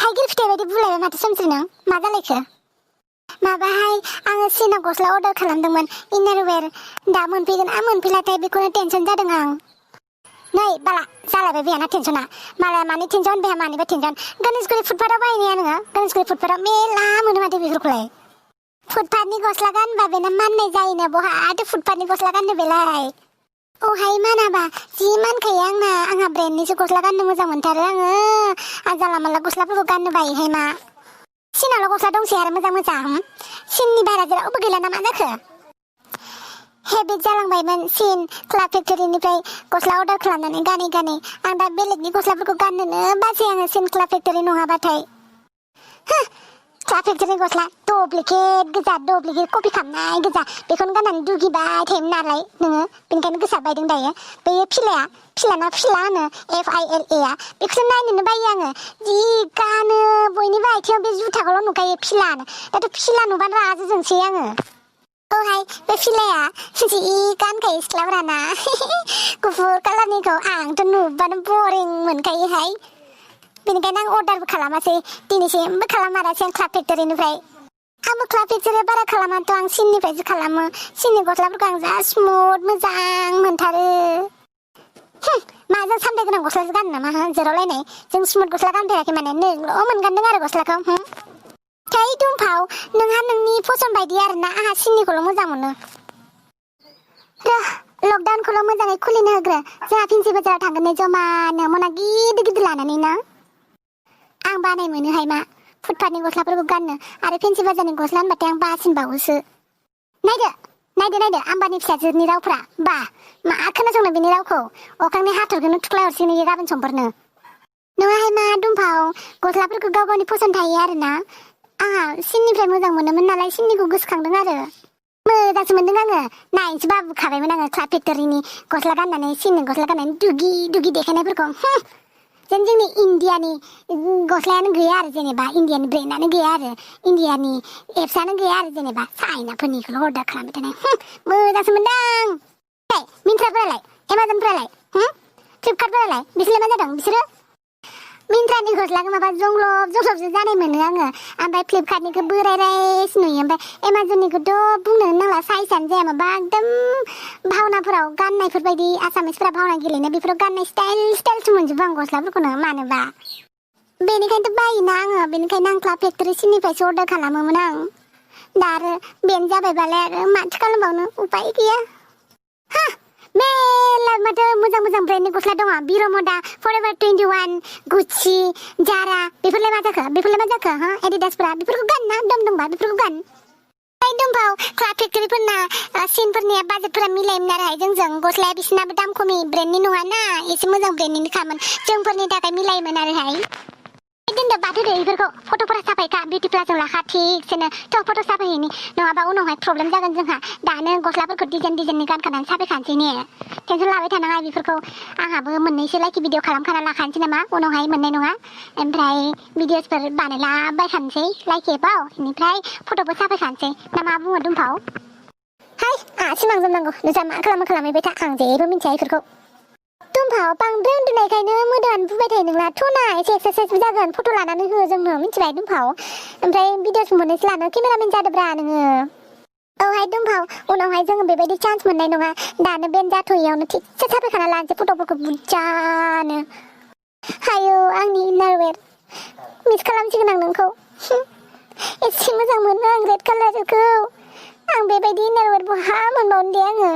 थाइगिर फिथाइ बायदि बुलायबाय माथो सोमस्रि नों मा जालायखो माबाहाय आङो सिनाव गस्ला अर्डार खालामदोंमोन इनारवेर दा मोनफैलाथाय बेखौनो टेनसन जादों आं नै बाला जालायबाय बेयाना टेनसना मालाय मानि टेनसन बेहा मानिबा टेनसन गणेशगुरि फुटपाथाव बायनाया नोङो गणेशगुरि फुटपाथाव मेला मोनो माथो बेफोरखौलाय फुटपाथनि गस्ला गानबा बेना माननाय जायोनो बहाथो फुटपाथनि गस्ला गाननो बेलाय अहाय मानाबा जि मानखायो आंहा ब्रेन्डनिसो गस्ला गाननो मोजां मोनथारो आङो आं जाला माला गस्लाफोरखौ गाननो बायोहाय मा सिनावल' गस्ला दंसै आरो मोजां सिननि बाहेरा जेरावबो गैला ना मा जाखो हेबिट जालांबायमोन सिन क्लाब फेक्टरिनिफ्राय गस्ला अर्डार खालामनानै गानै आं दा बेलेगनि गस्लाफोरखौ गाननोनो बासै आङो सिन क्लाब फेक्टरि नङाबाथाय क्लाब फेक्टरिनि गस्ला डुप्लिकेट गोजा डुप्लिकेट कपि खालामनाय गोजा बेखौनो गाननानै दुगिबाय थायोमोन नालाय नोङो बेनिखायनो गोसा बायदों दायो बेयो फिला होनो FILA बेखौसो नायनोनो बायो आङो जि गानो बयनिबो आथिङाव बे जुथाखौल' नुखायो फिलानो दाथ' फिला नुबानो रागा जोंसै आङो ओहाय बे फिलाया जि गानखायो सिख्लाफोराना गुफुर कालारनिखौ आंथ' नुबानो बरिं मोनखायोहाय बेनिखायनो आं अर्डारबो खालामासै दिनैसिमबो खालामारासै आं क्लाब फेक्टरिनिफ्राय आंबो क्लाब फेक्टरियाव बारा खालामाथ' आं सिननिफ्रायसो खालामो सिननि गस्लाफोरखौ आं जा स्मुथ मोजां मोनथारो माजों सामदाय गोनां गस्लासो गानो नामा जेरावलायनाय जों स्मुथ गस्ला गानफेराखै माने नोंल' मोनगानदों आरो गस्लाखौ थै दुमफाव नोंहा नोंनि फसन बायदि आरोना आंहा सिननिखौल' मोजां मोनो लकडाउनखौल' मोजाङै खुलिनो होग्रो जोंहा फेन्सि बाजाराव थांगोन नै जमानो मना गिदिर लानानै ना आं बानाय मोनोहाय मा फुटपाथनि गस्लाफोरखौ गाननो आरो फेन्सि बाजारनि गस्ला होनबाथाय आं बासिनबावोसो नायदो आम्बानि फिसाजोनि रावफ्रा बा मा खोनासंनो बेनि रावखौ अख्रांनि हाथरखौनो थुख्ला हरसिगोन इयो गाबोन समफोरनो नङाहाय मा दुमफाव गस्लाफोरखौ गाव गावनि फसन थायो आरोना आंहा सिननिफ्राय मोजां मोनोमोन नालाय सिननिखौ गोसोखांदों आरो मोजांसो मोनदों आङो नायनोसो बाबुखाबायमोन आङो क्लाब फेक्टरिनि गस्ला गाननानै सिननि गस्ला गाननानै दुगि देखायनायफोरखौ जोंनि इन्डियानि गस्लायानो गैया आरो जेनेबा इन्डियानि ब्रेन्डआनो गैया आरो इन्डियानि एप्सआनो गैया आरो जेनेबा चाइनाफोरनिखौल' अर्डार खालामबाय थानाय मोजांसो मोनदों मिन्ट्राफोरालाय एमाजनफोरालाय फ्लिपकार्टफोरालाय बिसोरलाय मा जादों बिसोरो मिन्ट्रानि गस्लाखौ माबा जंग्लब जानाय मोनो आङो ओमफ्राय फ्लिपकार्टनिखौ बोराय रायस नुयो ओमफ्राय एमाजननिखौथ' बुंनो नांला साइजआनो जाया माबा एकदम भावनाफोराव गाननायफोर बायदि आसामिसफोरा भावना गेलेनो बेफोराव गाननाय स्टाइलसो मोनजोबो आं गस्लाफोरखौनो मानोबा बेनिखायनोथ' बायोना आङो बेनिखायनो आं क्लाब फेक्टरि सिननिफ्रायसो अर्डार खालामोमोन आं दा आरो बेनो जाबायबालाय आरो माथो खालामबावनो उपाय गैया मेला माथो मोजां ब्रेन्डनि गस्ला दङ बिरमदा फरेभार 21 गुच्ची जारा बेफोरलाय मा जाखो एडिडासफोरा बेफोरखौ गान ना दंबा बेफोरखौ गान दंबाव क्लाब फेक्टरिफोरना सिनफोरनिया बाजेटफोरा मिलायोमोन आरोहाय जोंजों गस्लाया बिसिनाबो दाम खमि ब्रेन्डनि नङाना एसे मोजां ब्रेन्डनि खामोन जोंफोरनि थाखाय मिलायोमोन आरोहाय दोनदो बाथौ दे बेफोरखौ फट'फोरा साफायखा बिउटि प्लासजों लाखा थिगसेनो थ' फट' साफायहैनि नङाबा उनावहाय प्रब्लेम जागोन जोंहा दानो गस्लाफोरखौ डिजाइननि गानखानानै साफायखानोसै ने टेनसन लाबाय थानाङा बेफोरखौ आंहाबो मोननैसो लाइकि भिडिअ खालामखाना लाखानोसै नामा उनावहाय मोननाय नङा ओमफ्राय भिडिअसफोर बानायलाबायखानोसै लाइक एपाव बेनिफ्राय फट'बो साफायखानोसै ना मा बुङो दुमफाव हाय आंहा सिमां जोमनांगौ नोंसा मा खालामबाय था आं जेबो मिन्थिया बेफोरखौ दुमफाव बांद्राय उन्दुनायखायनो मोदोमानो बुबाय थायो नोंना थ'ना एसे एक्सारसाइसबो जागोन फट' लानानै हो जोंनो मिन्थिबाय दुमफाव ओमफ्राय भिडिअस मोननैसो लानो केमेरामेन जादोब्रा नोङो औहाय दुमफाव उनावहाय जोङो बेबायदि चान्स मोननाय नङा दानो बेन जाथ'यैयावनो थिगसे साफायखाना लानोसै फट'फोरखौ बुरजानो हायो आंनि इनारवेर मिस खालामसिगोन आं नोंखौ एसे मोजां मोनो आं रेड कालारखौ आं बेबायदि इनारवेर बहा मोनबावनो दे आङो